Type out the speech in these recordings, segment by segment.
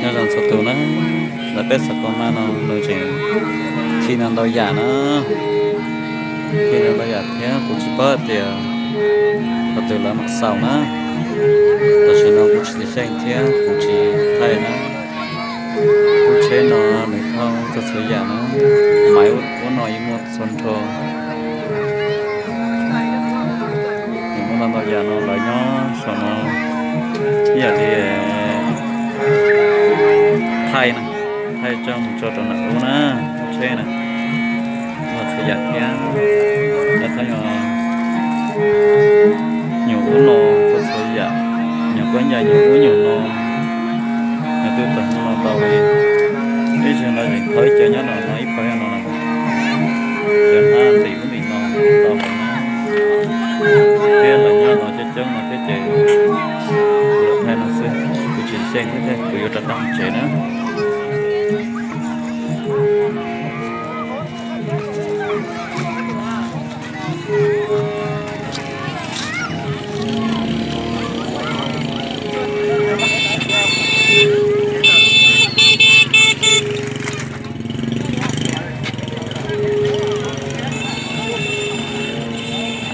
Nyob zoo txhua tus na, ntawm peb xov tooj no nws tseem khi no ntau yam na, khi no ntau yam thiab kuv tsis paub tias qhov twg lawv mam xaus na. Tam sim no kuv tsis xyeej thiab kuv tsis thaij na. Lub tsheb no nws thauj txhua txhua yam na, maiv ub no yeej muaj txhua nrho. Nws muaj ntau ntau yam no lawv nyob saum no ib yam li thaij na, thaij coj mus tso rau nram ub na, lub tsheb na. Muaj txhua yam thiab, lawv thauj nyuag ub no txhua txhua yam, nyuag kab nyam nyuag ub nyuag no, nws twb tau no ntau li. Ib zaug no yeej thauj ib co nyob no no ib pawg no na, cov hnab ntim ub ntim no ntau heev na. Thiab lawv nyob no coob coob no thiab ces kuv lam thaij no xwb, kuv tsis xyeej thiab kuv yuav rov qab mus tsev na.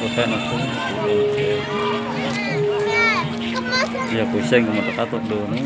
Kuv thaij no xwb, yog kuv xyeej kuv mam rov qab tuaj dua na.